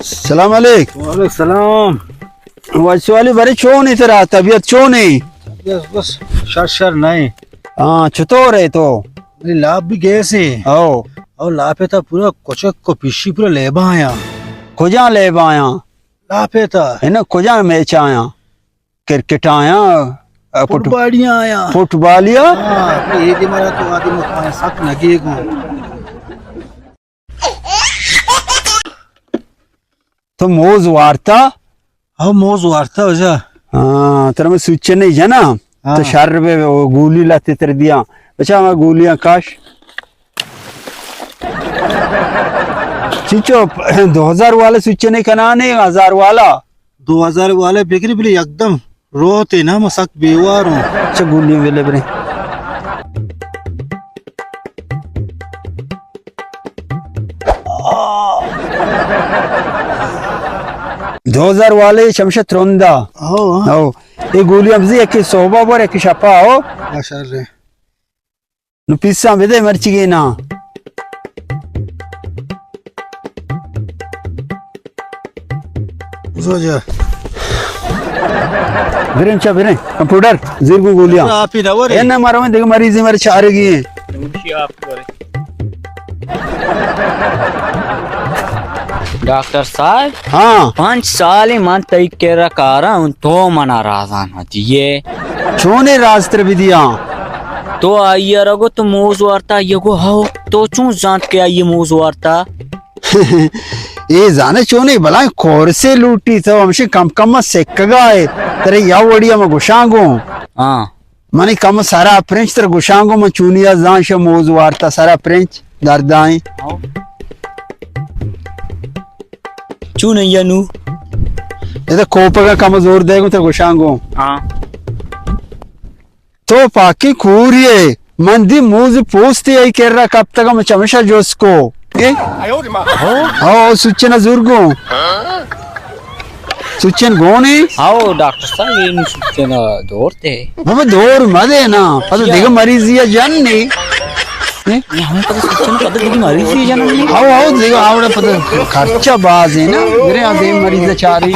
سلام علیک۔ وعلیکم سلام۔ وشوالی برے چون ئے ترا؟ طبیعت چون ئے؟ طبیعت بس شر شر نہ ایں۔ ہاں، چطور ئے تو؟ منی لاپ بھی گیس ایں۔ او۔ او لاپ ءِ تہا پورا کچک ءُ پشی پورا لیبا آیاں۔ کجا لیبا آیاں؟ لاپ ءِ تہا۔ اناں کجا میچ آیاں؟ کرکٹ آیاں، آ، فٹ-، فٹبالیاں آیاں۔ فٹبالیا؟ ہاں، اے دے مارا تو آدی مکھاں سک نگے گوں۔ تو موز وارتا؟ ہاں، موز وارتا وجہ۔ ہاں، ترا من سوچنے جنا۔ ہاں۔ تو شر بے، گولی لاتے تر دیاں۔ بچا، ہمے گولیاں کاش۔ چچو، دو ہزار والا سوچنے کنانے، ہزار والا؟ دو ہزار والے بگری بلے یکدم روت ئے نا، من سک بیوار اوں۔ چہ گولی ویلے برے۔ دو ہزار والے چمشہ ترندا۔ ہو، ہاں۔ ہو۔ اے گولی ہم زی یکی صحبہ بور، یکی شپا ہو۔ ماشاءاللہ۔ نو پیساں بدے مرچیگے نا۔ زو جا۔ بریں چا بریں، کمپیوٹر، زیر گوں گولیاں۔ آپ ہی نہ ورے۔ اے نہ مارا، من دیگہ مریضی مارے چارگی ایں۔ ڈاکٹر صاحب۔ ہاں۔ پنچ سال من تئی کرا کاراں، تو منا رازاں نہ دیئے۔ چونیں راز ترا بدیاں؟ تو آئی ءَ را گو تو موز وارتا، آئی ءَ گو ہو۔ تو چون زانت کہ آئی ءَ موز وارتا؟ اے زانے چونیں بلائیں کورسے لوٹی، تو ہمشی کم کم ءَ سکگا ئے۔ ترے یا وڑی ہم گوشاں گوں۔ ہاں۔ منی کم سرا پرنچ تر گوشاں گوں، من چونی ءَ زان شہ موز وارتا سرا پرنچ دردائیں۔ ہاں۔ چون یا نو؟ ادا کوپگا کم زور دے گوں تر گوشاں گوں۔ ہاں۔ تو پاکیں کوری ئے، من دی موز پوستے آئی کرا کپتگا، من چمشا جوس کو۔ اے؟ ہو، سوچنا زور گوں۔ سوچن گون ئے؟ ہاو، ڈاکٹر صاحب، اے نو سوچنا دور تے۔ بابا، دور مدے نا، پتہ دیگہ مریضی جن نے۔ اے؟ اے ہمیں پتہ سوچنا پتہ دیگہ مریضی جن نے۔ ہاو، ہاو، دیگہ آوڑا پتہ خرچہ باز ہے نا، میرے یہاں دیم مریض چاری۔